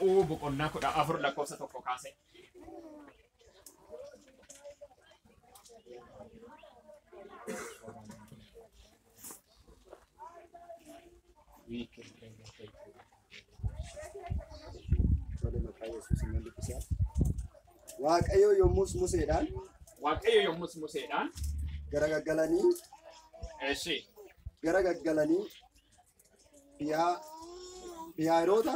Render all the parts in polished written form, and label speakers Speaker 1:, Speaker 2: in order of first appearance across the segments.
Speaker 1: Boqonnaa 14 lakkoofsa 1 kaase.
Speaker 2: Waaqayyo yommus Museedhaan
Speaker 1: Waaqayyo yommus Museedhaan
Speaker 2: garagaggalanii
Speaker 1: eshi
Speaker 2: garagaggalanii Pihaayiroota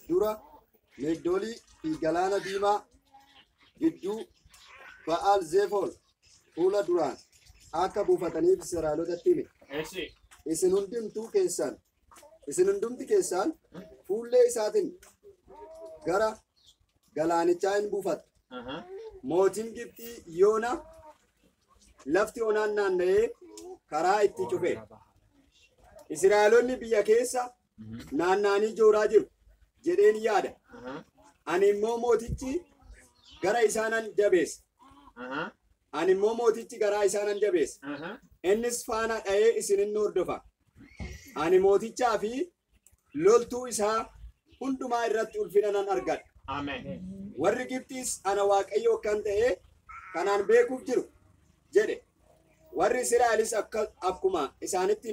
Speaker 2: dura Meegdoolii fi Galaana Diimaa gidduu Ba'aal Zefoon fuula duraan akka buufataniif Israa'elootatti hime.
Speaker 1: Eshi
Speaker 2: Isin hundumti keessan fuullee isaatiin gara galaanichaa hin buufattu. Mootiin Gibxii yoona lafti onaan naanna'ee karaa itti cufe. Israa'eloonni biyya keessa naanna'anii jooraa jiru jedheen yaada. Ani immoo mootichi gara isaanan jabeessa. Ani immoo mootichi garaa isaanan jabeessa. Innis faana dha'ee isinin hordofa. Ani mootichaa fi loltuu isaa hundumaa irratti ulfina nan argadha.
Speaker 1: Ameen.
Speaker 2: Warri Gibxiis ana Waaqayyo kan ta'e kanaan beekuuf jiru jedhe. Warri Israa'elis akkuma isaanitti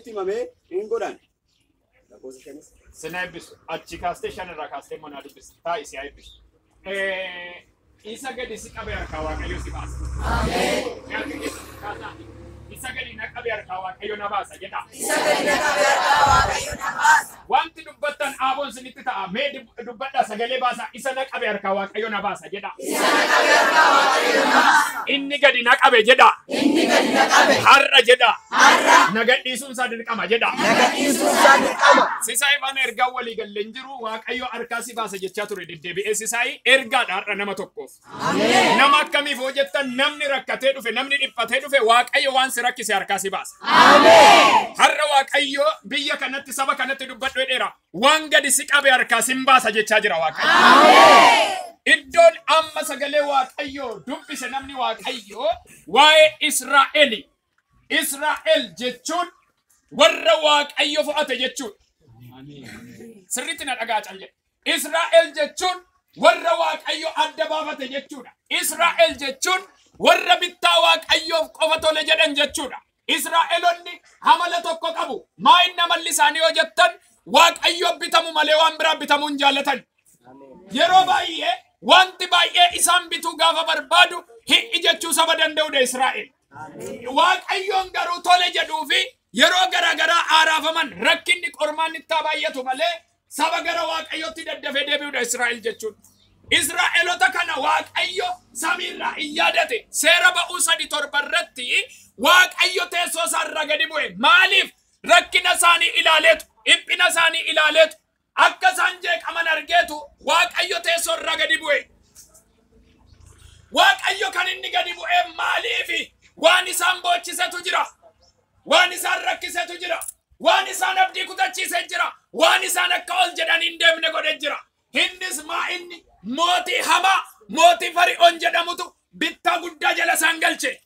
Speaker 2: himame hin godhan.
Speaker 1: Sina eebbisu. Achi kaastee 5 irraa kaastee immoo na dubbisi. Taa'i si haa eebbisu. Isa gadi si qabe harkaa Waaqayyo si baasa. Ameen. Isa gadi na qabe harkaa Waaqayyo na baasa jedha.
Speaker 3: Isa gadi na qabe harkaa Waaqayyo na baasa.
Speaker 1: Wanti dubbattan aaboon sinitti ta'a. Mee dubbadhaa sagalee baasa. Isa na qabe harkaa Waaqayyo na baasa jedha.
Speaker 3: Isa na qabe harkaa Waaqayyo na baasa.
Speaker 1: Inni gadi na qabe jedha.
Speaker 3: Inni gadi na qabe.
Speaker 1: Har'a jedha.
Speaker 3: Har'a.
Speaker 1: Na gadhiisuun isaa dirqama jedha.
Speaker 3: Na gadhiisuun isaa dirqama.
Speaker 1: Sisaayii faana ergaa walii galleen jiru Waaqayyo harkaa si baasa jechaa ture deddeebi'ee Sisaayii ergaadha har'a nama tokkoof.
Speaker 3: Ameen.
Speaker 1: Nama akkamiif hoo jettan namni rakkatee dhufe namni dhiphatee dhufe Waaqayyo waan si rakkise harkaa si baasa.
Speaker 3: Ameen.
Speaker 1: Har'a Waaqayyo biyya kanatti saba kanatti dubbadhu jedheera. Waan gadi si qabe harkaa sin baasa jechaa jira Waaqayyo.
Speaker 3: Ameen.
Speaker 1: Iddoon amma sagalee Waaqayyo dubbise namni Waaqayyo waa'ee Israa'eli. Israa'el jechuun warra Waaqayyo fo'ate jechuudha. Sirriitti na dhagaa cal jedhe. Israa'el jechuun warra Waaqayyo adda baafate jechuudha. Israa'el jechuun warra bittaa Waaqayyoof qofa tole jedhan jechuudha. Israa'elonni amala tokko qabu. Maa inni amalli isaanii yoo jettan Waaqayyo bitamu malee waan biraa bitamuu hin jaallatan. Yeroo baay'ee wanti baay'ee isaan bituu gaafa barbaadu hi'i jechuu saba danda'udha Israa'el. Waaqayyoon garuu tole jedhuu fi yeroo garaagaraa aaraafaman rakkinni qormaanni itti baay'atu malee saba gara Waaqayyootti daddafee deebi'udha Israa'el jechuun. Israa'elota kana Waaqayyo samiirraa hin yaadate. Seera ba'uu 3:7 irratti Waaqayyo teessoo isaarraa gadi bu'e. Maaliif? Rakkina isaanii ilaaleetu, dhiphina isaanii ilaaleetu, akka isaan jeeqaman argeetu Waaqayyo teessoo irraa gadi bu'e. Waaqayyo kan inni gadi bu'e maaliifi? Waan isaan boochisetu jira. Waan isaan rakkisetu jira. Waan isaan abdii kutachiise jira. Waan isaan akka ol jedhan hin deemne godhe jira. Innis maa inni mootii hamaa mootii Fari'oon jedhamutu bittaa guddaa jala isaan galche.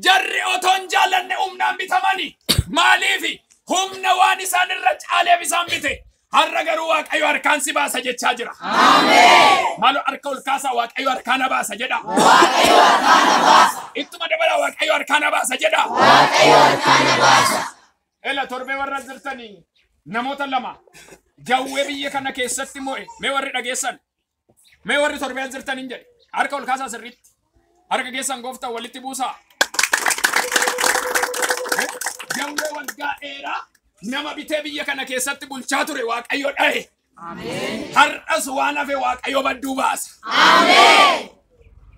Speaker 1: Jarri otoo hin jaallanne humnaan bitamani. Maaliifi? Humna waan isaan irra caaleef isaan bite. Har'a garuu Waaqayyo harkaan si baasa jechaa jira.
Speaker 3: Ameen.
Speaker 1: Maaloo harka ol kaasaa Waaqayyo harkaan na baasa jedha.
Speaker 3: Waaqayyo harkaan na baasa.
Speaker 1: Ittuma dabalaa Waaqayyo harkaan na baasa jedha.
Speaker 3: Waaqayyo harkaan na baasa.
Speaker 1: Ela torbee warra jirtanii namoota lama jawwee biyya kana keessatti mo'e mee warri dhageessan mee warri torbee jirtan hin jedhe harka ol kaasaa sirriitti harka keessan gooftaa walitti buusaa. Jawwee waggaa dheeraa nama bitee biyya kana keessatti bulchaa ture Waaqayyo dhahe. Har'as waan hafe Waaqayyo badduu baasa.
Speaker 3: Ameen.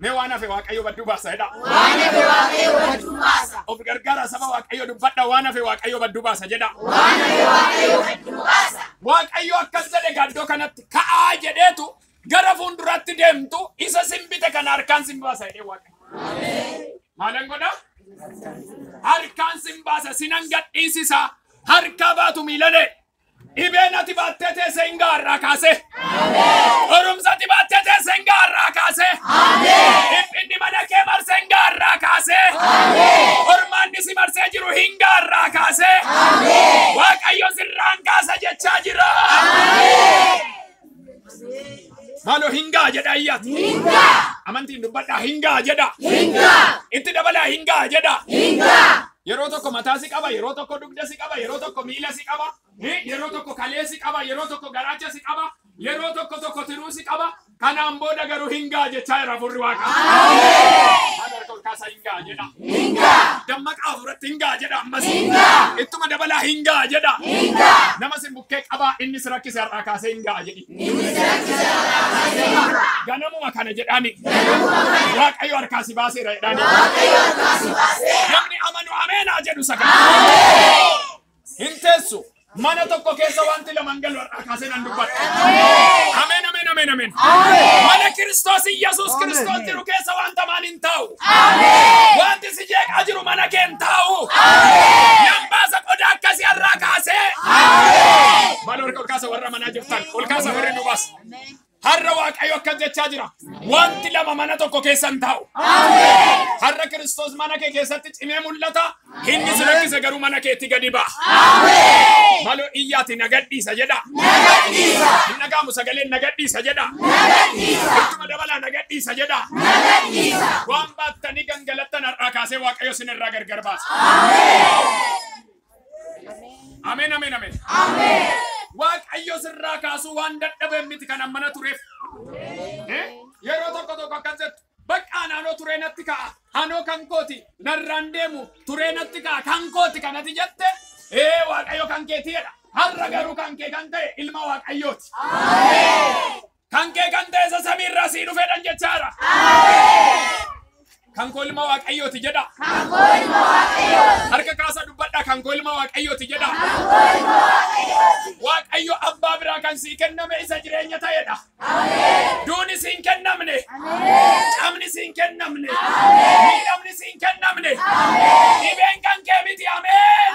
Speaker 1: Mee waan hafe Waaqayyo badduu baasa jedha.
Speaker 3: Waan hafe Waaqayyo badduu baasa.
Speaker 1: Of gargaara saba Waaqayyo dubbadha waan hafe Waaqayyo badduu baasa jedha.
Speaker 3: Waan hafe Waaqayyo badduu baasa.
Speaker 1: Waaqayyo akkas jedhe gaaddoo kanatti ka'aa jedheetu gara fuulduraatti deemtu isa simbite kana harkaan sin baasa jedhee Waaqayyo. Maalan godha? Harkaan sin baasa sinan gadhiisisa. Harkaa baatu miilanee. Dhibeen ati baattee teesse hin gaarraa kaase. Qorumsa ati baattee teesse hin gaarraa kaase. Dhiphinni mana kee marse hin gaarraa kaase. Qormaanni si marsee jiru hin gaarraa kaase. Waaqayyo sirraa Sinirraan kaasa jechaa jira. Maaloo hingaa jedha ayyaati.
Speaker 3: Hingaa.
Speaker 1: Amantiin dubbadhaa hingaa jedha.
Speaker 3: Hingaa.
Speaker 1: Itti dabalaa hingaa jedha.
Speaker 3: Hingaa.
Speaker 1: Yeroo tokko mataa si qaba, yeroo tokko dugda si qaba, yeroo tokko miila si qaba, yeroo tokko kalee si qaba, yeroo tokko garaacha si qaba, yeroo tokko tokko tiruu si qaba. Kanaan booda garuu hingaa jechaa jira hafuurri Waaqaa. Haadha harka ol kaasaa hingaa jedha.
Speaker 3: Hingaa.
Speaker 1: Dammaqaa hafuuratti hingaa jedha ammas.
Speaker 3: Hingaa.
Speaker 1: Ittuma dabalaa hingaa jedha.
Speaker 3: Hingaa.
Speaker 1: Nama sin bukkee qabaa inni si rakkise har'aa kaasee hingaa jedhi.
Speaker 3: Inni si rakkise har'aa kaasee hingaa.
Speaker 1: Ganamuma kana jedhaani.
Speaker 3: Ganamuma kana.
Speaker 1: Waaqayyo harkaa si baaseera jedhaani.
Speaker 3: Waaqayyo harkaa si baaseera.
Speaker 1: Namni amanu ameenaa jedhu sagalee. Hin teessu. Mana tokko keessa wanti lamaan galu har'aa kaasee nan dubbadha. Ameen ameen ameen ameen. Mana Kiristoos Iyyasuus Kiristoos jiru keessa wanta maan hin taa'u. Wanti si jeeqaa jiru mana kee hin taa'u. Nan baasa qodaa akkasii har'aa kaasee. Maal harka ol kaasa warra manaa jirtan ol kaasa warri nu baasa. Har'a Waaqayyo akkas jechaa jira. Wanti lama mana tokko keessa hin taa'u. Har'a Kiristoos mana kee keessatti cimee mul'ata. Inni si rakkise garuu mana keetti gadi ba'a. Maaloo iyyaati na gadhiisa jedha.
Speaker 3: Na gadhiisa.
Speaker 1: Hin dhaga'amu sagaleen na gadhiisa jedha.
Speaker 3: Na gadhiisa.
Speaker 1: Ittuma dabalaa na gadhiisa jedha.
Speaker 3: Na gadhiisa.
Speaker 1: Waan baattanii gangalattan har'aa kaasee Waaqayyo sinirraa gargar baasa. Ameen ameen ameen. Waaqayyo sirraa kaasuu waan dadhabeen miti kan mana tureef. Yeroo tokko tokko akkas jettu bakka naannoo turee natti ka'a. Anoo kan kooti narraan deemu turee natti ka'a kan kooti kanati jette Waaqayyo kan keeti jedha. Har'a garuu kan kee kan ta'e ilma Waaqayyooti. Kan kee kan ta'e isa samiirraa sii dhufeedhan jechaadha. Kan koo ilma Waaqayyooti jedha.
Speaker 3: Kan koo ilma Waaqayyooti.
Speaker 1: Harka kaasaa dubbadhaa kan koo ilma Waaqayyooti jedha.
Speaker 3: Kan koo ilma Waaqayyooti.
Speaker 1: Waaqayyo abbaa biraa kan sii kenname isa jireenya ta'edha. Duuni siin kennamne. Cabni siin kennamne. Miidhamni siin kennamne. Dhibeen kan kee miti. Ameen.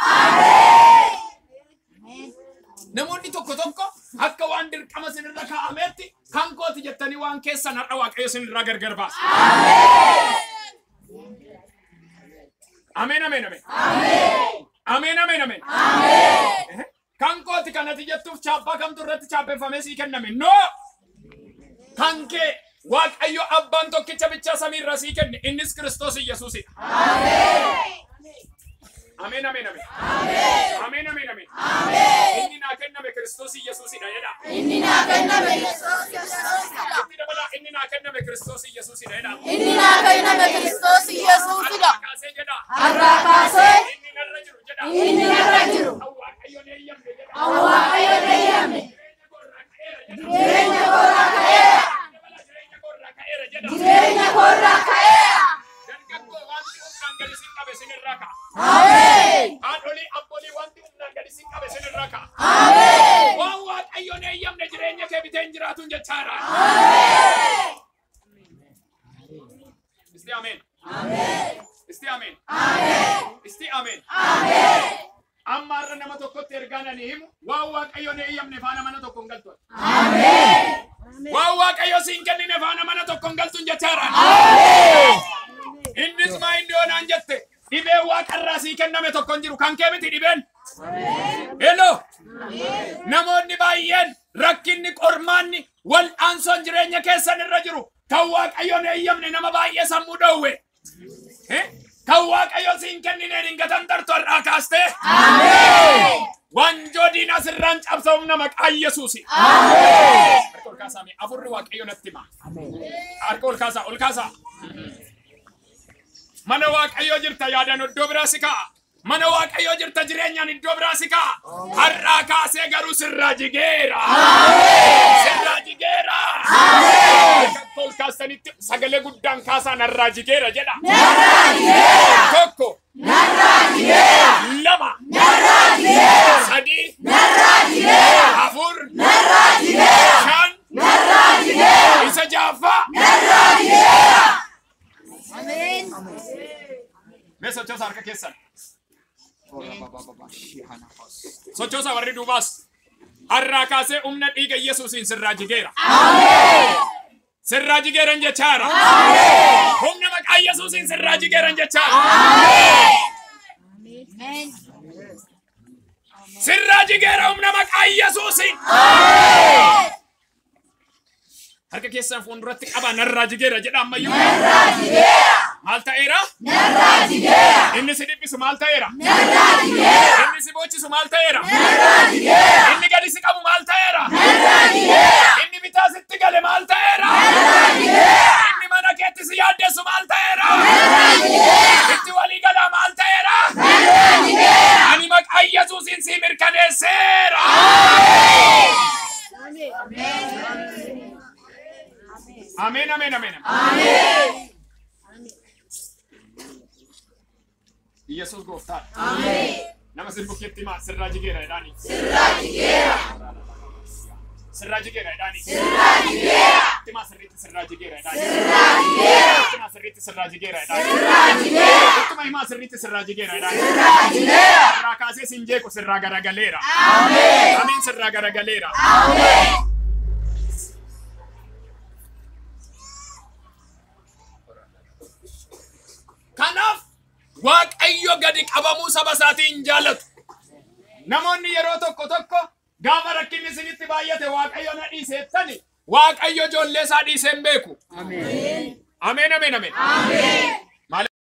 Speaker 1: Namoonni tokko tokko akka waan dirqama sinirra kaa'ameetti kan kooti jettanii waan keessan har'a Waaqayyo sinirraa gargar baasa. Ameen ameen ameen. Ameen ameen ameen. Kan kooti kanati jettuuf chaappaa kamtu irratti chaappeffamee sii kenname. No! Kan kee Waaqayyo abbaan tokkicha bichaa samiirraa sii kenne innis Kiristoos Iyyasuusidha. Ameen ameen ameen. Ameen ameen ameen. Inni naa kenname Kiristoos Iyyasuusidha jedha.
Speaker 3: Inni naa kenname Yesuus Kiristoosidha.
Speaker 1: Itti dabalaa inni naa kenname Kiristoos Iyyasuusidha jedha.
Speaker 3: Inni naa kenname Kiristoos Iyyasuusidha.
Speaker 1: Har'aa kaasee jedha.
Speaker 3: Har'aa kaasee
Speaker 1: Inni narra jiru jedha.
Speaker 3: inni narra jiru.
Speaker 1: Kan Waaqayyo hin eeyyamne jedha.
Speaker 3: Kan Waaqayyo hin eeyyamne.
Speaker 1: Jireenya koorraa ka'eera jedha.
Speaker 3: Jireenya koorraa ka'eera.
Speaker 1: Dabalaa jireenya koorraa ka'eera jedha.
Speaker 3: Jireenya koorraa ka'eera.
Speaker 1: Dargaggoo wanti humnaan gadi sin qabe sinirraa ka'a.
Speaker 3: Ameen.
Speaker 1: Haadholii abboolii wanti humnaan gadi sin qabe sinirraa ka'a.
Speaker 3: Ameen.
Speaker 1: Waan Waaqayyo hin eeyyamne jireenya kee bitee hin jiraatuun jechaadha. Isti ameen. Isti ameen. Isti ameen. Amma har'a nama tokkotti ergaan ani himu waan Waaqayyo hin eeyyamne faana mana tokko hin galtu. Waan Waaqayyo siin kennine faana mana tokko hin galtu jechaadha. Innis maa inni yoonaan jette dhibee waaqarraa sii kenname tokko hin jiru kan kee miti dhibeen. Hello. Namoonni baay'een rakkinni qormaanni wal'aansoon jireenya keessan irra jiru kan Waaqayyoon eeyyamne nama baay'ee sammuu dhoowwe. Kan Waaqayyo siin kennineen hin gatantartu har'aa kaastee. Wanjoo diinaa sirraan cabsa humna maqaa Yesuusi. Harka ol kaasaa mee afurri Waaqayyo natti hima. Harka ol kaasaa ol kaasaa. Mana Waaqayyoo jirta yaadan iddoo biraa si kaa'a. Mana Waaqayyoo jirta jireenyaan iddoo biraa si kaa'a. Har'aa kaasee garuu sirraa jigeera. Sirraa jigeera. Harka ol kaastanitti sagalee guddaan kaasaa narraa jigeera jedha.
Speaker 3: Narraa jigeera.
Speaker 1: Tokko.
Speaker 3: Narraa jigeera.
Speaker 1: Lama.
Speaker 3: Narraa jigeera.
Speaker 1: Sadii.
Speaker 3: Narraa jigeera.
Speaker 1: Afur.
Speaker 3: Narraa jigeera.
Speaker 1: Shan.
Speaker 3: Narraa jigeera.
Speaker 1: Isa ja'affaa.
Speaker 3: Narraa jigeera.
Speaker 1: Mee sochoosa harka keessan. Sochoosa warri duubaas. Har'aa kaasee humna dhiiga Yesuusiin sirraa jigeera. Sirraa jigeeran jechaara. Humna maqaa Yesuusiin sirraa jigeeran jechaara. Sirraa jigeera humna maqaa Yesuusiin. Harka keessan fuulduratti qabaa, narraa jigeera jedha ammayyuu.
Speaker 3: Narraa jigeera.
Speaker 1: Maal ta'eera?
Speaker 3: Narraa jigeera.
Speaker 1: Inni si dhiphisu maal ta'eera?
Speaker 3: Narraa jigeera.
Speaker 1: Inni si boochisu maal ta'eera?
Speaker 3: Narraa jigeera.
Speaker 1: Inni gadi si qabu maal ta'eera?
Speaker 3: Narraa jigeera.
Speaker 1: Inni bitaa sitti gale maal ta'eera?
Speaker 3: Narraa jigeera.
Speaker 1: Inni mana keetti si yaaddessu maal ta'eera?
Speaker 3: Narraa jigeera.
Speaker 1: Itti walii galaa maal ta'eera?
Speaker 3: Narraa jigeera.
Speaker 1: Ani maqaa Yesuusiin si mirkaneesseera. Ameen, ameen, ameen.
Speaker 3: Ameen.
Speaker 1: Yesuus gooftaadha.
Speaker 3: Ameen.
Speaker 1: Nama sirbu keetti himaa, sirraa jigeera jedhaani.
Speaker 3: Sirraa jigeera.
Speaker 1: Sirraa jigeera jedhaani.
Speaker 3: Sirraa jigeera.
Speaker 1: Itti himaa sirriitti, sirraa jigeera jedhaani.
Speaker 3: Sirraa jigeera.
Speaker 1: Itti himaa sirriitti, sirraa jigeera jedhaani.
Speaker 3: Sirraa jigeera.
Speaker 1: Ittuma himaa sirriitti, sirraa jigeera jedhaani.
Speaker 3: Sirraa jigeera.
Speaker 1: Sirraa kaasee siin jeequ sirraa garagaleera.
Speaker 3: Ameen.
Speaker 1: Ameen, sirraa garagaleera.
Speaker 3: Ameen.
Speaker 1: Kanaaf Waaqayyo gadi qabamuu saba isaatiin jaallatu. Namoonni yeroo tokko tokko gaafa rakkinni isinitti baay'ate Waaqayyo na dhiiseettani, Waaqayyo ijoollee isaa dhiisee hin beeku. Ameen, ameen, ameen.
Speaker 3: Ameen.